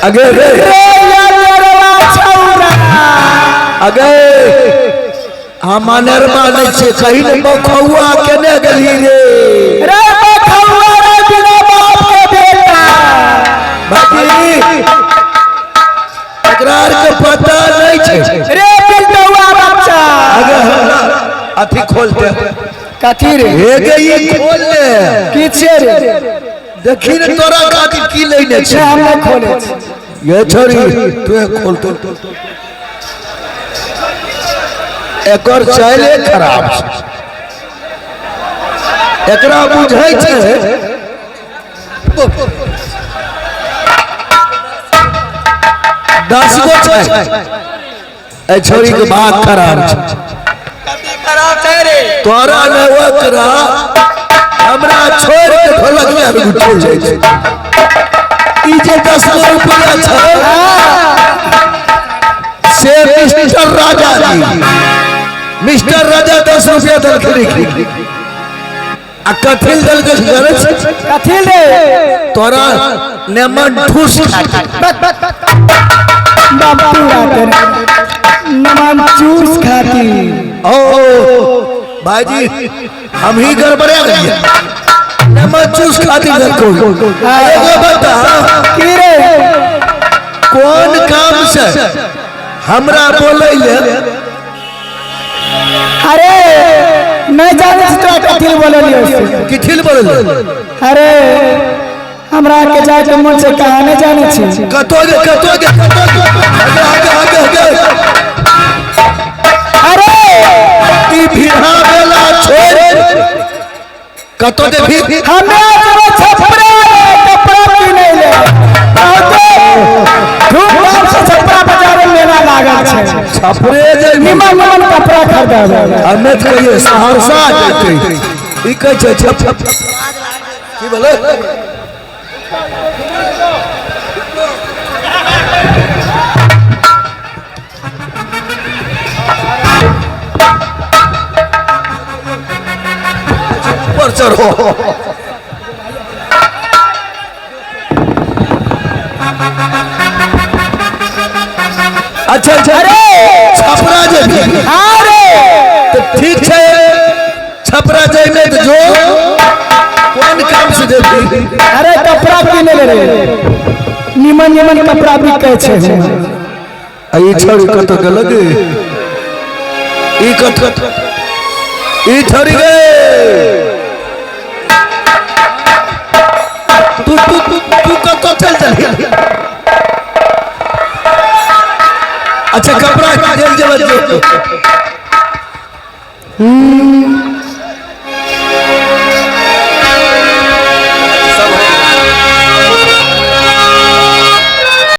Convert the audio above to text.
अगे रे रे छौरा। अगे हम अनरमा नहीं छे, कहीं ने बखौआ केने गेली रे। रे बखौआ रे बिना बाप के बेटा। भाजी एकरा आर के पता नहीं छे। रे बिलटौआ बच्चा। अगे हमरा अथी खोलते। कथी रे? हे गे ई खोल ले। की छियै रे? देखी ने तोरा खातिर की लेने छे। हम नहीं खोले छी। ये छोरी तू खोल तो। एकर चाले खराब छे, एकरा बुझै छे। 10 गो छै। ए छोरी के भाग खराब छे। कथी खराब छै रे? तोरा ने ओकरा हमरा छोड़ के ढोलक में उठल जाइ छै। ई जे 10 गो रुपया छै से मिस्टर राजा जी, मिस्टर राजा 10 रुपया देलखिन। आ कथिल देलकै जानै छी? कथिल रे? तोरा नेमन ठूस खातिर। बापू राते नमन चूस खातिर। ओ भाईजी हम ही गड़बड़ा गए। नमन चूस खातिर देलको। एगो बता की रे? कौन काम से हमरा बोलै ले? अरे नहीं जाने छी तोरा कथिल बोललियो से। कथिल बोललियो? अरे हमरा के जाय के मन से कहाँ नहीं जाने छी। कतो गे, कतो गे, कतो गे। आगे, आगे, आगे, आगे। अरे ई भीड़ा बेला छोड़ कतो दे भी। हमे जब छपरा रे कपड़ा किनै ले बहुते धूमधाम से छपरा बाजार में मेला लागल छै। छपरे जे निमन निमन कपड़ा खरीदाबे। हमे तऽ कहियै सहरसा जेतै, ई कहै छै छप की भेलै? ऊपर चढ़ो। अच्छा अच्छा अरे छपरा जेबी? अरे तो ठीक छै, छपरा जेबे तो जो कोन काम से जेबी? अरे कपड़ा किने ले रे, निमन निमन कपड़ा बिकै छै। आ ई छोरी कत गेल गे? ई कत ई छोरी गे? तू तू तू तू कत चल चल? अच्छा कपड़ा जेल जेब जो।